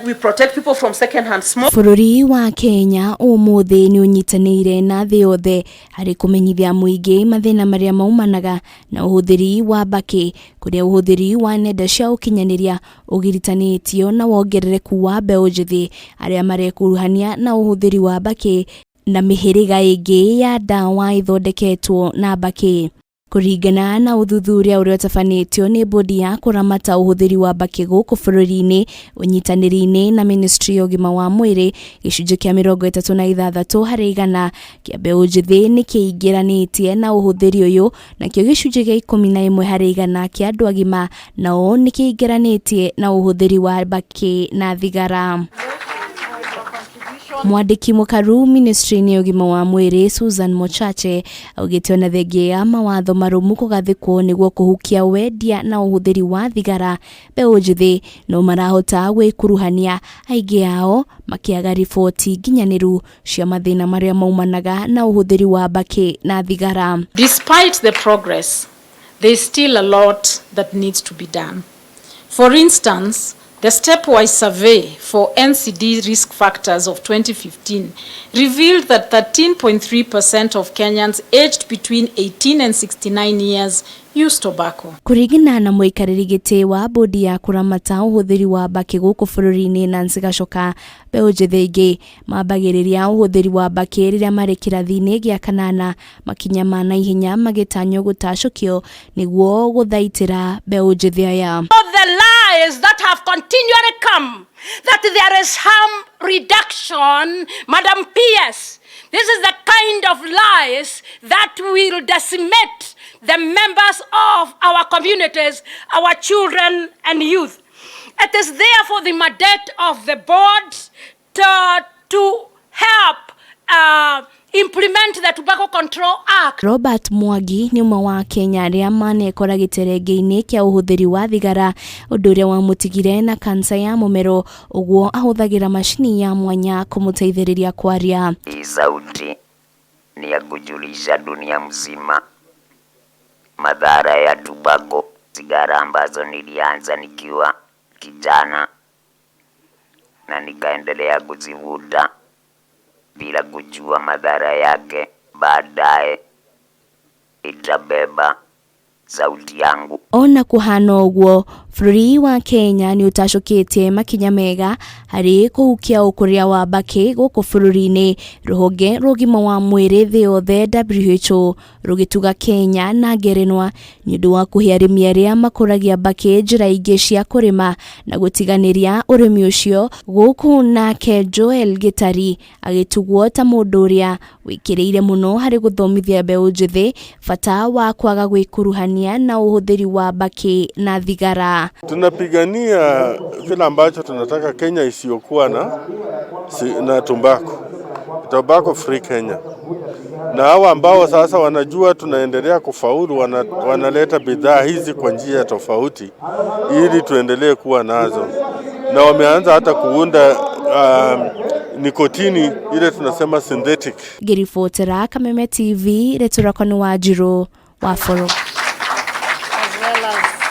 We protect people from second-hand smoke. Bũrũri wa Kenya ũmũthĩ nĩ ũnyitanĩire na thĩ yothe harĩ kũmenyithia mũingĩ mathĩna marĩa maumanaga na ũhũthĩri wa mbakĩ, kũrĩa ũhũthĩri wa nenda cia ũkinyanĩria ũgiritanĩtio na wongerereku wa mbeũ njĩthĩ arĩa marekuruhania na ũhũthĩri wa mbakĩ na mĩhĩrĩga ĩngĩ ya ndawa ĩthondeketwo na mbakĩ. Kũringana na ũthuthuria ũrĩa ũtabanĩtio nĩ bodi ya kũramata ũhũthĩri wa mbakĩ gũkũ bũrũri-inĩ ũnyitanĩri-inĩ na ministry ya ũgima wa mwĩrĩ, gĩcunjĩ kĩa 36% kĩa mbeũ njĩthĩ nĩ kĩingĩranĩtie na ũhũthĩri ũyũ, nakĩo gĩcunjĩ kĩa 11% kĩa andũ agima nao nĩ kĩingĩranĩtie na ũhũthĩri wa mbakĩ na thigara. Mwandĩki mũkaru ministry-inĩ ya ũgima wa mwĩrĩ Susan Mochache augĩte ona thengia ya mawatho marũmu kũgathĩkwo nĩguo kũhukia wendia na ũhũthĩri wa thigara, mbeũ njĩthĩ no marahota gwĩkuruhania, aingĩ ao makĩaga riboti nginyanĩru cia mathĩna marĩa maumanaga na ũhũthĩri wa mbakĩ na thigara. Despite the progress, there is still a lot that needs to be done. For instance, the stepwise survey for NCD risk factors of 2015 revealed that 13.3% of Kenyans aged between 18 and 69 years use tobacco. Kũringana na mũikarĩri gĩtĩ wa bodi ya kũramata ũhũthĩri wa mbakĩ gũkũ bũrũri-inĩ Nancy Gachoka, mbeũ njĩthĩ aingĩ mambagĩrĩria ũhũthĩri wa mbakĩ rĩrĩa marĩ kĩrathi-inĩ gĩa kanana, makinya ma naihenya magĩtanywo gũtacũkio nĩguo gũthaitĩra mbeũ njĩthĩ aya. The lies that have continually come that there is harm reduction, Madam PS, this is the kind of lies that will decimate the members of our communities, our children and youth. It is therefore the mandate of the board to help implement the Tobacco Control Act. Robert Mwangi nĩ ũmwe wa Kenya arĩa manekora gĩterenge-inĩ kĩa ũhũthĩri wa thigara, ũndũ ũrĩa wamũtigire na kansa ya mũmero, ũguo ahũthagĩra macini ya mwanya kũmũteithĩrĩria kwaria. Hii sauti ni ya kujulisha dunia mzima madhara ya tobacco, sigara ambazo nilianza nikiwa kijana na nikaendelea kuzivuta bila kujua madhara yake. Baadaye itabeba sauti yangu. Ona kũhana ũguo, bũrũri wa Kenya nĩ ũtacũkĩtie makinya mega harĩ kũhukia ũkũria wa mbakĩ gũkũ bũrũri-inĩ, rũhonge rwa ũgima wa mwĩrĩ thĩ yothe WHO rũgĩtuga Kenya na ngerenwa nĩ ũndũ wa kũhe arĩmi arĩa makũragia mbakĩ njĩra ingĩ cia kũrĩma na gũtiganĩria ũrĩmi ũcio, gũkũ nake Joel Gĩtari agĩtugwo ta mũndũ ũrĩa wĩkĩrĩire mũno harĩ gũthomithia mbeũ njĩthĩ bata wa kwaga gwĩkuruhania na ũhũthĩri wa mbakĩ na thigara. Tunapigania kile ambacho tunataka Kenya isiyokuwa na tumbaku, tobacco free Kenya. Na hawa ambao sasa wanajua tunaendelea kufaulu wanaleta bidhaa hizi kwa njia tofauti ili tuendelee kuwa nazo, na wameanza hata kuunda nikotini ile tunasema synthetic. Ngĩribotera Kameme TV, rĩtwa rĩakwa nĩ Wanjirũ wa Boro.